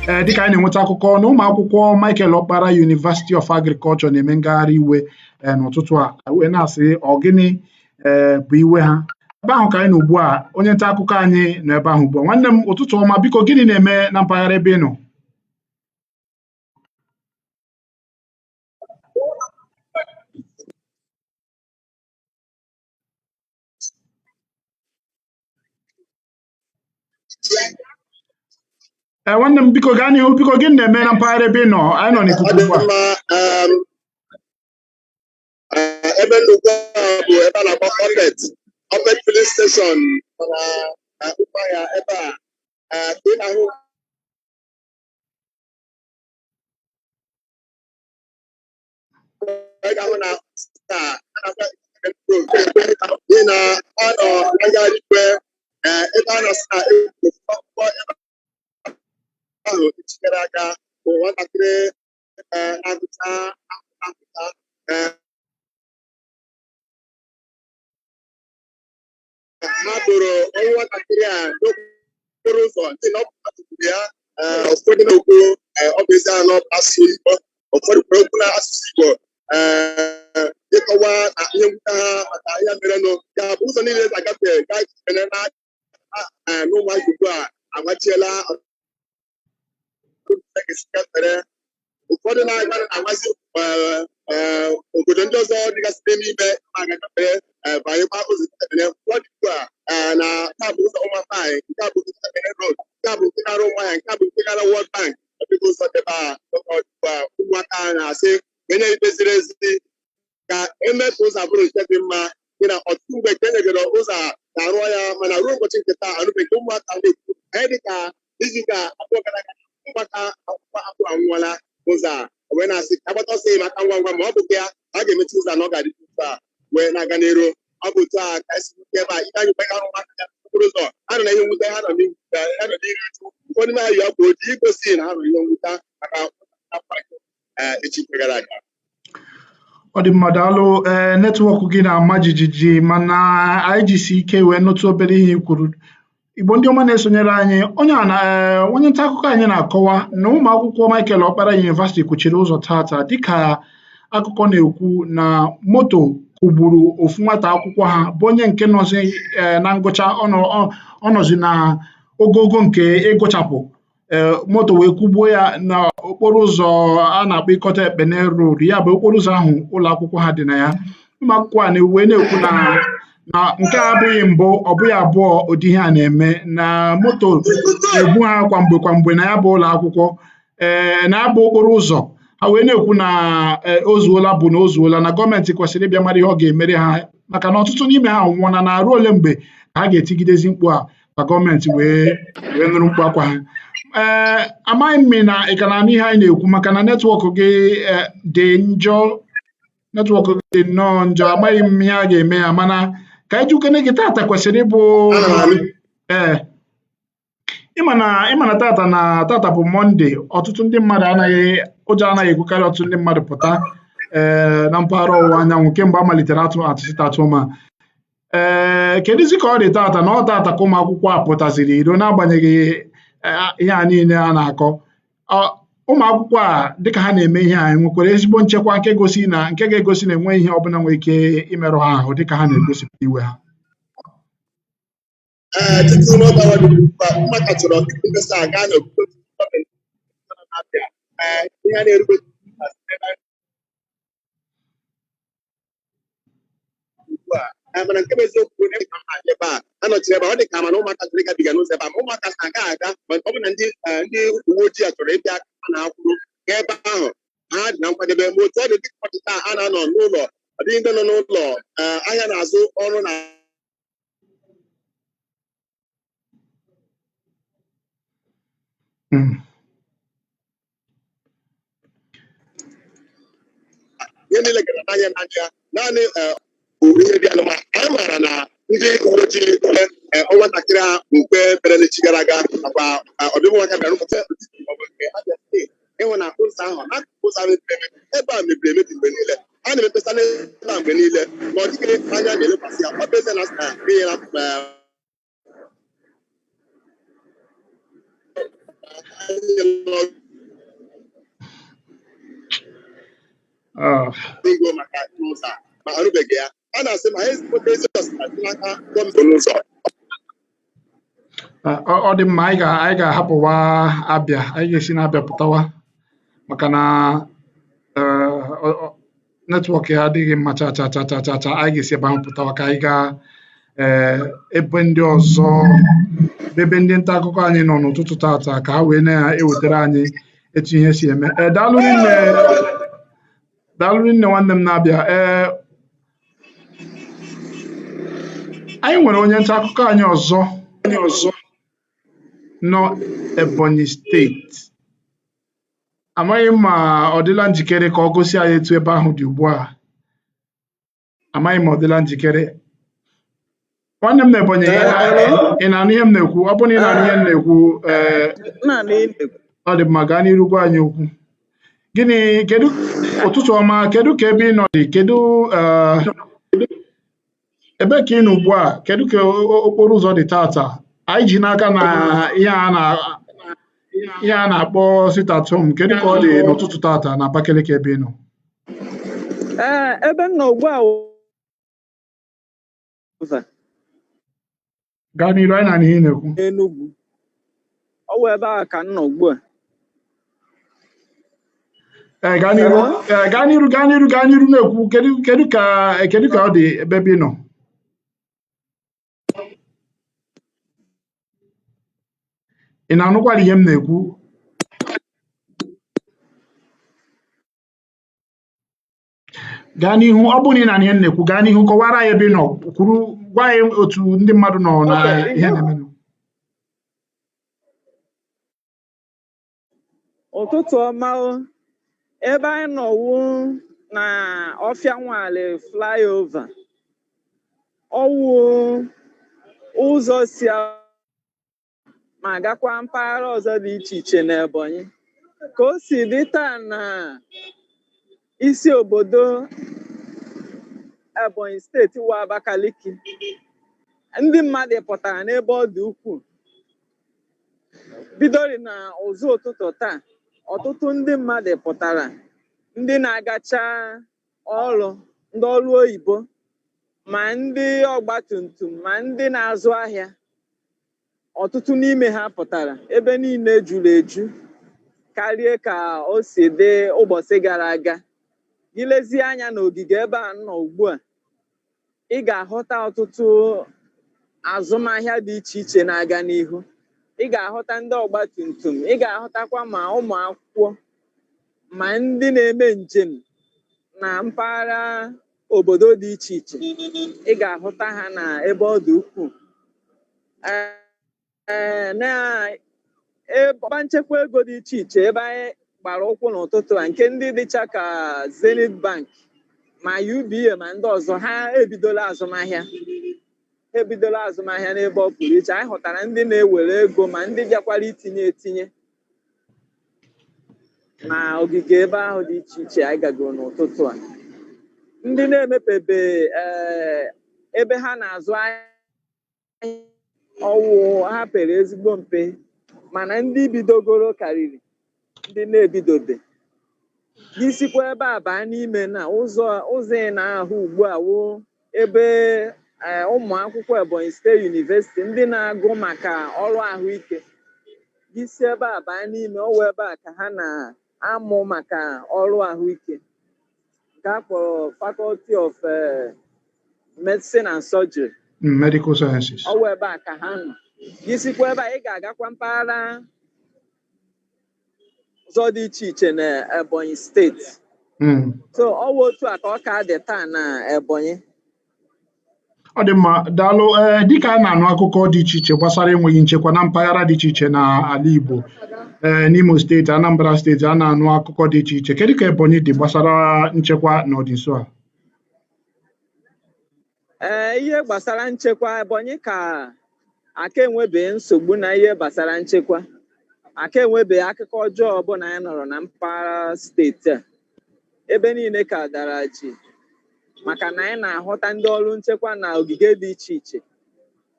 Ee, dịka anyị na-enweta akụkọ na ụmụ akwụkwọ Michael Okpara University of Agriculture na-eme ngagharị iwe n'ụtụtụ a, wee na-asị ọ gịnị bụ iwe ha. Ebe ahụ ka anyị nọ ugbu a. Onye nta akụkọ anyị nọ ebe ahụ ugbu a. Nwanne m, ụtụtụ ọma. Biko, gịnị na-eme na mpaghara ebe ị nọ? Ee, nwanne m, biko gaa n'ihu. Biko, gịnị na-eme na mpaghara ebe ị nọ? Anyị nọ n'ikuku Ọ dị ugbu a. mma. Ebe nnukwu a bụ ebe a na-akpọ Opet filling station mana Ụmụahịa ebe a. Ka ị na-ahụ, ị ga-ahụ na taa a na-akpọ n'ihi na ọ nọ na ngagharị iwe ebe a na-asị na akwụkwọ ebe ahụ echi gara aga bụ nwatakịrị na-agụcha akwụkwọ. Ha boro ọnwụ nwatakịrị a n'okporo ụzọ ndị na ọ bụ tụgburu ya. Ụfọdụ na-ekwu ọ bụ ezie na ọ bụ asụsụ Igbo, ụfọdụ kwuru okwu na asụsụ Igbo ịkọwa na ihe mwute ha maka ihe merenụ. Ya bụ ụzọ niile eji agafe gaa na n'Ụmụahịa ugbu a amachiela esi gafere. Ụfọdụ na-aga na-amazi obodo ndị ọzọ dịgasị n'ime ime ma ga-agafere banyekwa ụzọ Ekpene. Ụfọdụ ugbu a na nke a bụ ụzọ Ụmụafanyị, nke a bụ ụzọ Ekpene Road, nke a bụ nke gara Ụmụahịa, nke a bụ nke gara World Bank. Ọdịghị ụzọ debe a ugbu a. Ụmụaka na-asị enye ikpe ziri ezi ka eme ka ụzọ abụrụ nke dị mma, dị na ọtụtụ mgbe nke enyegoro ụzọ a na-arụọ ya, mana ruo ụbọchị nke taa arụbeghị. Ụmụaka na-ekwu anyị dịka izuụka 2 gara aga, ụmụaka akwụkwọ abụọ anwụọla ụzọ a, wee na-asị ka agbata ọsọ enyemaka ngwa ngwa, ma ọ bụghị ya a ga-emechi ụzọ a na ọ ga-adị otu a wee na-aga n'iru. Ọ bụ otu a ka esi nwute ebe a ike anyị gbega ụmụaka ya okporo ụzọ ha nọ na ihe mwute, ha nọ n'iru uju. Ụfọdụ n'ime ha yi akwa ojii igosi na ha nọ ihe mwute maka echi gara aga. Ọ dị mma, daalụ. Ee, network gị na-ama jijiji, mana anyị jisi ike wee nụtụ obere ihe i kwuru. Igbo ndị ọma na-esonyere anyị, onye a na onye nta akụkọ anyị na-akọwa na ụmụ akwụkwọ Michael Okpara University kwuchiri ụzọ tata dịka akụkọ na-ekwu na moto kụgburu ofu nwata akwụkwọ ha, bụ onye nke nọzi na ngụcha, ọ nọzi na ogogo nke ịgụchapụ. Ee, moto wee kụgbuo ya n'okporo ụzọ a na-akpọ Ikọta Ekpene Road, ya bụ okporo ụzọ ahụ ụlọ akwụkwọ ha dị na ya. Ụmụ akwụkwọ a na-ewe na-ekwu na nke a abụghị mbụ, ọ bụghị abụọ ụdị ihe a na-eme, na moto na-egbu ha kwa mgbe kwa mgbe na ya bụ ụlọ akwụkwọ, ee, na ya bụ okporo ụzọ. Ha wee na-ekwu na o zuola, bụ na o zuola, na gọọmenti kwesịrị ịbịa mara ihe ọ ga-emere ha, maka na ọtụtụ n'ime ha anwụọla, na arụ ole mgbe ka ha ga-etigidezi mkpu a ka gọọmenti wee nụrụ mkpu akwa ha. Ee, amaghị m na ị ka na-anụ ihe anyị na-ekwu, maka na network gị dị njọ, network gị dị nnọọ njọ. Amaghị m ihe a ga-eme ya, mana ka anyị jukene gị, tata kwesịrị ịbụ ee, ịma na tata bụ Mọnde. Ọtụtụ ndị mmadụ anaghị, ụjọ anaghị ekwukarị ọtụtụ ndị mmadụ pụta ee na mpaghara ọwụwa anyanwụ kemgbe a malitere atụmatụ sit-at-home a. Ee, kedụzi ka ọ dị tata, na ọ tata ka ụmụ akwụkwọ a pụtaziri iro n'agbanyeghị ihe a niile a na-akọ? Ụmụ akwụkwọ a, dịka ha na-eme ihe a, nwekwara ezigbo nchekwa nke gosi na nke ga-egosi na enweghị ihe ọbụla nwere ike imerụ ha ahụ dịka ha na-egosipụta iwe ha? Ee, tutu n'oge awa dị ugbu a, ụmụaka chọrọ mkpesa gaa n'obodo gọọmenti na-abịa. Ee, ihe a na-erube ugbu a, mana nke bụ eziokwu bụ na ebe a ha nọchiri ebe a, ọ dị ka mana ụmụaka chọrọ ịgabiga n'ụzọ ebe a, ma ụmụaka sị aga aga, ma ọ bụ na ndị uwe ojii a chọrọ ịbịa ha na-akwụrụ gaa ebe ahụ, ha dị na nkwadebe. Ma otu ọ dị, dịka ọ dị taa, a na-anọ n'ụlọ, ọ dịghị ndị nọ n'ụlọ. Ahịa na-azụ ọrụ na ihe niile gara n'anya n'anya, naanị bụ ihe dị anụma anyị maara na ndị uwe ojii nwatakịrị a nke mere n'echi gara aga nakwa ọdịmma nwoke bịara ụbọchị maọbụ nke Abia steeti ịhụ na ụzọ ahụ, n'akụkụ ụzọ ahụ mebiri emebi, ebe a mebiri emebi mgbe niile, a na-emepesa n'ebe a mgbe niile, ma ọ dịghị anya na-elekwasị ya. Ọ bụ ezie na asị na enyela Nyere Ah, ngo maka n'ụzọ a ma arụbeghị ya, a na-asị ma ha ezigbote ezi ọsịsa dị n'aka gọọmenti n'ụzọ. Ọ dị mma, anyị ga-ahapụwa Abịa, anyị ga-esi n'Abịa pụtawa maka na network ya adịghị mma cha cha cha cha cha cha. Anyị ga-esi ebe ahụ pụtawa ka anyị gaa ebe ndị ọzọ, ebe ndị nta akụkọ anyị nọ n'ụtụtụ tata, ka ha wee na-ewetara anyị etu ihe si eme. Ee, daalụ rinne, daalụ rinne, nwanne m na-abịa. Ee, anyị nwere onye nta akụkọ anyị ọzọ nọ Ebonyi Steeti. Amaghị m ma ọ dịla njikere ka ọ gosi anyị etu ebe ahụ dị ugbu a. Amaghị m ma ọ dịla njikere. Nwanne m na Ebonyi, ị na-anụ ihe m na-ekwu? Ọ bụrụ na ị na-anụ ihe m na-ekwu, ee, Naanị ị. Ọ dị mma, gaa n'iru gwa anyị okwu. Gịnị, kedu, ụtụtụ ọma, kedu ka ebe ị nọ dị? Kedu ebe ka ị nọ ugbu a? Kedu ka okporo ụzọ dị tata? Anyị ji n'aka na ihe a na-akpọ sit at home, kedu ka ọ dị n'ụtụtụ tata na Abakaliki ebe ị nọ? Ee, ebe m nọ ugbu a wụ Gaa n'iru, anyị na-anụ ihe ị na-ekwu. Enugwu. Ọ wụ ebe ahụ ka m nọ ugbu a. Ee, gaa n'iru. Hello? Ee, gaa n'iru, gaa n'iru, gaa n'iru na-ekwu. Kedu ka ọ dị ebe ị nọ? Ị na-anụkwara ihe m na-ekwu? Gaa n'ihu, ọ bụrụ na ị na-anụ ihe m na-ekwu, gaa n'ihu kọwara anyị ebe ị nọ, kwuru, gwa anyị otu ndị mmadụ nọ na Okay, ihe na-emenụ. Ụtụtụ ọma o. Ebe anyị nọ wụ na Ọfịa Nwale flyover. Ọwụ ụzọ si ma gakwa mpaghara ọzọ dị iche iche n'Ebonyi. Ka o si dị taa na isi obodo Ebonyi Steeti wụ Abakaliki, ndị mmadụ pụtara n'ebe ọ dị ukwuu. Bidori na ụzọ ụtụtụ taa, ọtụtụ ndị mmadụ pụtara, ndị na-agacha ọrụ, ndị ọrụ oyibo, ma ndị ọgbatumtum, ma ndị na-azụ ahịa. Ọtụtụ n'ime ha pụtara, ebe niile juru eju karịa ka o si dị ụbọchị gara aga. Gị lezie anya n'ogige ebe a nọ ugbu a, ị ga-ahụta ọtụtụ azụmahịa dị iche iche na-aga n'ihu. Ị ga-ahụta ndị ọgbatumtum, ị ga-ahụtakwa ma ụmụ akwụkwọ, ma ndị na-eme njem na mpaghara obodo dị iche iche. Ị ga-ahụta ha na ebe ọ dị ukwuu. Ee, na ọba nchekwa ego dị iche iche ebe anyị gbara ụkwụ n'ụtụtụ a, nke ndị dịcha ka Zenith Bank ma UBA ma ndị ọzọ, ha ebidola azụmahịa, ha ebidola azụmahịa n'ebe ọ pụrụ iche. Anyị hụtara ndị na-ewere ego ma ndị bịakwara itinye etinye na ogige ebe ahụ dị iche iche anyị gagoro n'ụtụtụ a. Ndị na-emepebe ebe ha na-azụ ahịa ọwụ, ha pere ezigbo mpe, mana ndị bidogoro karịrị ndị na-ebidobe. Gị sikwa ebe a baa n'ime na ụzọ ị na-ahụ ugbu a wụ ebe ụmụ akwụkwọ Ebonyi State University, ndị na-agụ maka ọrụ ahụike. Gị si ebe a baa n'ime, ọwụ ebe a ka ha na-amụ maka ọrụ ahụike, nke a kpọrọ Faculty of Medicine and Surgery. Medical sciences. Ọwụ ebe a ka ha nọ. Gị sikwa ebe a, ị ga-agakwa mpaghara ọzọ dị iche iche na Ebonyi Steeti. So ọwụ otu a ka ọ ka dị taa na Ebonyi. Ọ dị mma, daalụ. Ee, dịka a na-anụ akụkọ dị iche iche gbasara enweghị nchekwa na mpaghara dị iche iche n'ala Igbo, ee, n'Imo Steeti, Anambra Steeti, a na-anụ akụkọ dị iche iche. Kedu ka Ebonyi dị gbasara nchekwa n'ọdịnso a? Ee, ihe gbasara nchekwa Ebonyi, ka aka enwebeghị nsogbu na ihe gbasara nchekwa. Aka enwebeghị akụkọ ọjọọ ọbụla anyị nọrọ na mpaghara steeti a. Ebe niile ka dara ji, maka na anyị na-ahụta ndị ọrụ nchekwa na ogige dị iche iche.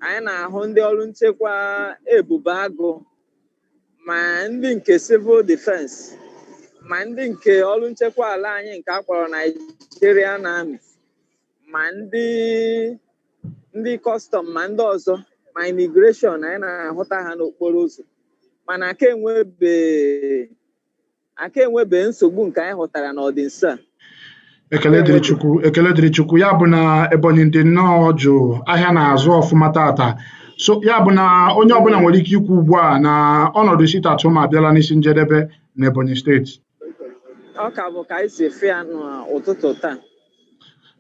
Anyị na-ahụ ndị ọrụ nchekwa Ebube Agụ. Ma ndị nke civil defense, ma ndị nke ọrụ nchekwa ala anyị nke a kpọrọ Nigerian Army, ma ndị custom, ma ndị ọzọ, ma immigration, anyị na-ahụta ha n'okporo ụzọ. Mana aka enwebe nsogbu nke anyị hụtara n'ọdịnso a. Ekele dịrị Chukwu, ekele dịrị Chukwu. Ya bụ na Ebonyi dị nnọọ jụụ, ahịa na-azụ ọfụma tata. So ya bụ na onye ọbụla nwere ike ikwu ugbu a na ọnọdụ sit at home abịala n'isi njedebe na Ebonyi Steeti. Ọ ka bụ ka anyị si efe ya n'ụtụtụ taa,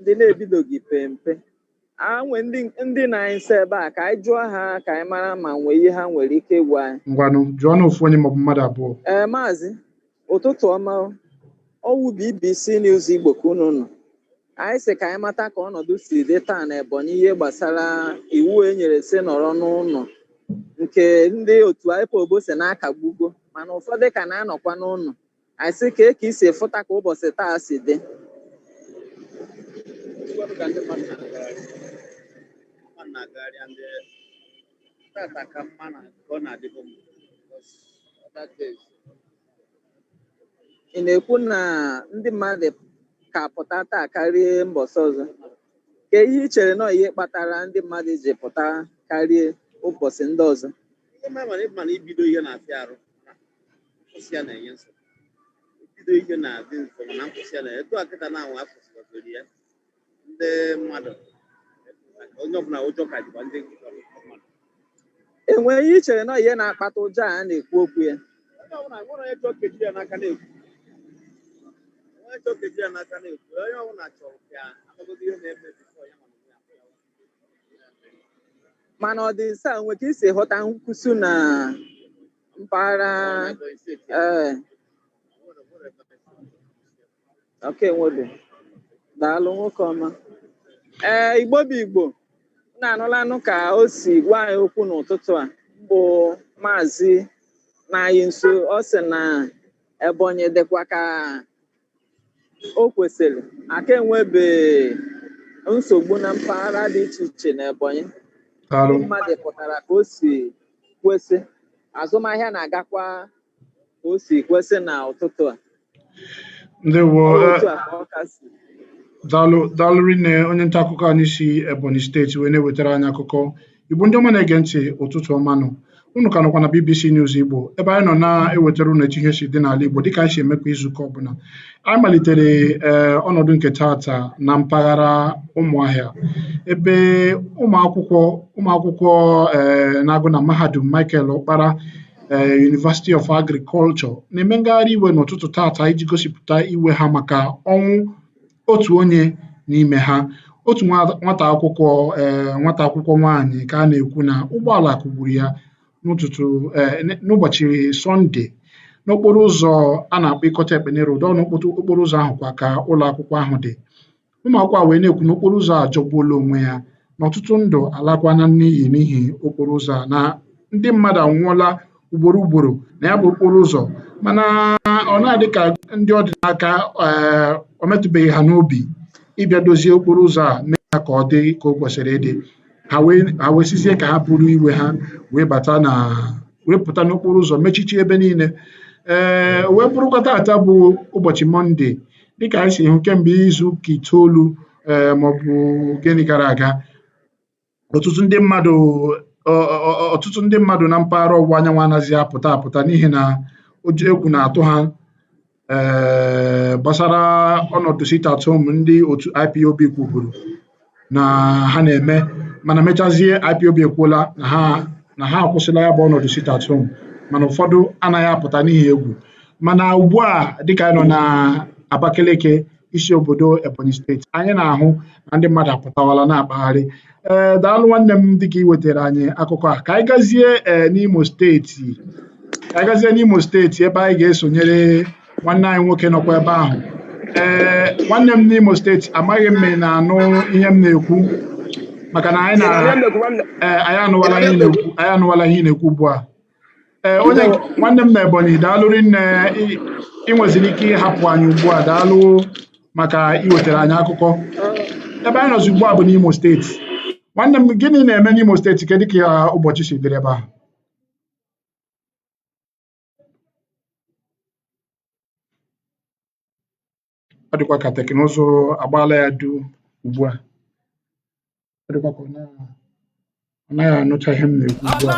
ndị na-ebidoghị pe mpe a nwe ndị na-anyị nso ebe a, ka anyị jụọ ha ka anyị mara ma nwee ihe ha nwere ike ịgwa anyị. Ngwanụ, jụọ na ofu onye maọbụ mmadụ abụọ. Ee, maazị, ụtụtụ ọma o. Ọwụ BBC News Igbo ka unu nọ. Anyị sị ka anyị mata ka ọnọdụ si dị taa na Ebonyi, ihe gbasara iwu e nyere si nọrọ n'ụlọ, nke ndị otu IPOB si na-akagbugo, mana ụfọdụ ka na-anọkwa n'ụlọ. Anyị sị ka isi fụta ka ụbọchị taa si dị. Ụfọdụ ka ndị mmadụ na-agagharị, mmadụ na-agagharị, ndị tata ka mma na ka ọ na-adịbụ mma because other days. Ị na-ekwu na ndị mmadụ ka pụta taa karịa mbọsị ọzọ? Ka ihe i chere nọ ihe kpatara ndị mmadụ ji pụta karịa ụbọchị ndị ọzọ? Ihe mara mana ịma na ibido ihe na-afịa arụ, mana nkwụsị ya na-enye nsogbu. Ibido ihe na-adị mfe, mana nkwụsị ya na etu a kịta na-anwa akwụsịgoro ya, ndị mmadụ, onye ọbụla, ụjọ ka jikwa ndị mmadụ. Enwere ihe i chere nọ ihe na-akpata ụjọ a na-ekwu okwu ya? Onye ọbụla nwere, onye chọọ ka ejiri ya n'aka na-ekwu, onye chọọ ka ejiri ya n'aka na-ekwu, onye ọbụla chọrọ ka amagodo ihe na-eme before ya mana ya apụtawa. Mana ọ dị nso a nwe ka isi ghọta nkwụsị na mpaghara? Ọ na Ebonyi Steeti a, Ee. nwere Ebonyi Steeti. Ọka enwebe. Daalụ, nwoke ọma. Ee, Igbo bụ Igbo, unu anụlanụ ka o si gwa anyị okwu n'ụtụtụ a bụ maazị na-anyị nso. Ọ sị na Ebonyi dịkwa ka o kwesịrị, aka enwebe nsogbu na mpaghara dị iche iche na Ebonyi. Daalụ. Ndị mmadụ pụtara ka o si kwesị, azụmahịa na-agakwa ka o si kwesị na ụtụtụ a. Ndewo. Ọ bụ otu a ka ọ ka si. Daalụ, daalụ rinne, onye nta akụkọ anyị si Ebonyi Steeti wee na-ewetara anyị akụkọ. Igbo ndị ọma na-ege ntị, ụtụtụ ọma nụ. Unu ka nọkwa na BBC News Igbo, ebe anyị nọ na-ewetara unu etu ihe si dị n'ala Igbo dịka anyị si eme kwa izuụka ọbụla. Anyị malitere ọnọdụ nke tata na mpaghara Ụmụahịa, ebe ụmụ akwụkwọ na-agụ na mahadum Michael Okpara University of Agriculture na-eme ngagharị iwe n'ụtụtụ tata iji gosipụta iwe ha maka ọnwụ otu onye n'ime ha, otu nwata akwụkwọ, nwata akwụkwọ nwaanyị, ka a na-ekwu na ụgbọala kụgburu ya n'ụtụtụ n'ụbọchị Sọnde n'okporo ụzọ a na-akpọ Ikot Ekpene Road. Ọ n'okporo okporo ụzọ ahụ kwa ka ụlọ akwụkwọ ahụ dị. Ụmụ akwụkwọ a wee na-ekwu na okporo ụzọ a ajọgbuola onwe ya, na ọtụtụ ndụ alakwana n'iyi n'ihi okporo ụzọ a, na ndị mmadụ anwụọla ugboro ugboro na ya bụ okporo ụzọ, mana ọ na-adị ka ndị ọ dị n'aka o metụbeghị ha n'obi ịbịa dozie okporo ụzọ a, mee ya ka ọ dị ka o kwesịrị ịdị. Ha wee sizie ka ha buru iwe ha wee bata na wee pụta n'okporo ụzọ mechichi ebe niile. Wee bụrụkwa tata bụ ụbọchị Mọnde, dịka anyị si hụ kemgbe izu ụka 9 maọbụ gịnị gara aga, ọtụtụ ndị mmadụ na mpaghara ọwụwa anyanwụ anaghịzi apụta apụta n'ihi na ụjọ, egwu na-atụ ha gbasara ọnọdụ sit at home ndị otu IPOB kwuburu na ha na-eme. Mana mechazie, IPOB ekwuola na ha akwụsịla ya bụ ọnọdụ sit at home, mana ụfọdụ anaghị apụta n'ihi egwu. Mana ugbu a, dịka anyị nọ na Abakaliki, isi obodo Ebonyi Steeti, anyị na-ahụ na ndị mmadụ apụtawala na-akpagharị. Daalụ nwanne m, dịka ị wetara anyị akụkọ a. Ka anyị gazie n'Imo Steeti, ka anyị gazie n'Imo Steeti, ebe anyị ga-esonyere nwanne anyị nwoke nọkwa ebe ahụ. Nwanne m n'Imo Steeti, amaghị m ma ị na-anụ ihe m na-ekwu, maka na anyị na ee, anyị anụwala ihe ị na-ekwu, anyị anụwala ihe ị na-ekwu ugbu a. Onye nwanne m na Ebonyi, daalụ rinne. Ị nweziri ike ịhapụ anyị ugbu a. Daalụ maka iwetara anyị akụkọ. Ebe anyị nọzi ugbu a bụ n'Imo Steeti. Nwanne m, gịnị na-eme n'Imo Steeti? Kedu ka ụbọchị si dịrị ebe ahụ? Ọ dịkwa ka teknụzụ agbaala ya du ugbu a. Ọ dịkwa ka ọ naghị anụcha ihe m na-ekwu ugbu a.